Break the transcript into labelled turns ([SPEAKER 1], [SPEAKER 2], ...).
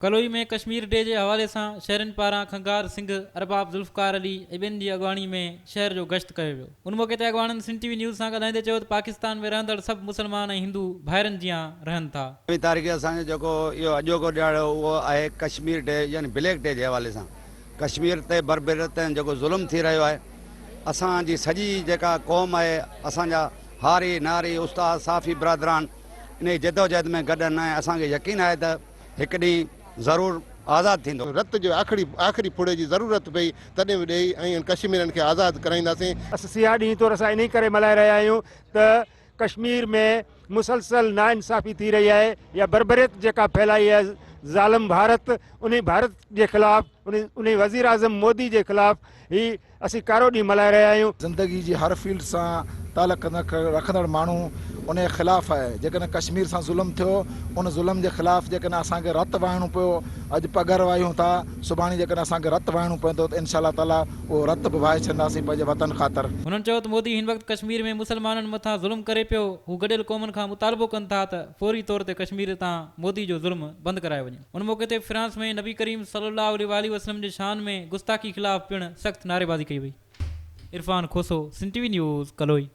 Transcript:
[SPEAKER 1] Kaloi ۾ Kashmir D جي حوالي سان شهرين پاران کنگهار سنگهه، ارباب ذوالفقار علي ۽ ٻين جي اڳواڻي ۾ شهر جو گشت ڪيو ويو. ان موقعي تي اڳواڻن سنڌ ٽي وي نيوز سان ڳالهائيندي چيو ته پاڪستان ۾ رهندڙ سڀ مسلمان ۽ هندو ڀائرن جيان رهن ٿا.
[SPEAKER 2] نوين تاريخ اسان جو جيڪو اهو اڄوڪو ڏهاڙو اهو آهي ڪشمير ڊي يعني بليڪ ڊي جي حوالي سان ڪشمير تي بربريت ۽ جيڪو ظلم ٿي رهيو آهي اسان جي سڄي جيڪا قوم آهي اسان جا هاري ناري استاد صحافي برادران انهي جدوجهد ۾ گڏ آهن ۽ اسان کي يقين آهي ته هڪ ڏينهن ضرور آزاد ٿيندو.
[SPEAKER 3] رت جي آخري آخري ڦڙي جي ضرورت پئي تڏهن به ڏيئي ۽ انهن ڪشميرين کي آزاد ڪرائينداسين.
[SPEAKER 4] سياح ڏينهن طور اسان انهي ڪري ملهائي رهيا آهيون ته ڪشمير ۾ مسلسل ناانصافي ٿي رهي آهي يا بربريت جيڪا ڦهلائي آهي ظالم ڀارت انهي ڀارت جي خلاف انهي وزيراعظم مودي جي خلاف هي اسين ڪارو ڏينهن ملهائي رهيا آهيون.
[SPEAKER 5] زندگي جي هر فيلڊ سان تعلق رکندڙ ماڻهو انهي خلاف آهي جيڪڏهن ڪشمير سان ظلم ٿيو ان ظلم جي خلاف جيڪڏهن اسان کي رت وهائڻو پيو اڄ پگهر وهايون ٿا سڀاڻي جيڪڏهن اسان کي رت وهائڻو پوندو ته انشاء الله تعالي اهو رت به وهائي ڇڏنداسين پنهنجي وطن خاطر.
[SPEAKER 1] هنن چيو ته مودي هن وقت ڪشمير ۾ مسلمانن مٿان ظلم ڪري پيو، هو گڏيل قومن کان مطالبو ڪن ٿا ته فوري طور تي ڪشمير تان مودي جو ظلم بند ڪرايو وڃي. ان موقعي تي فرانس ۾ نبي ڪريم صلي الله عليه واٰله وسلم جي شان ۾ گستاخي خلاف پڻ سخت نعريبازي ڪئي وئي. Irfan Khoso, Sindh T V news, Kaloi.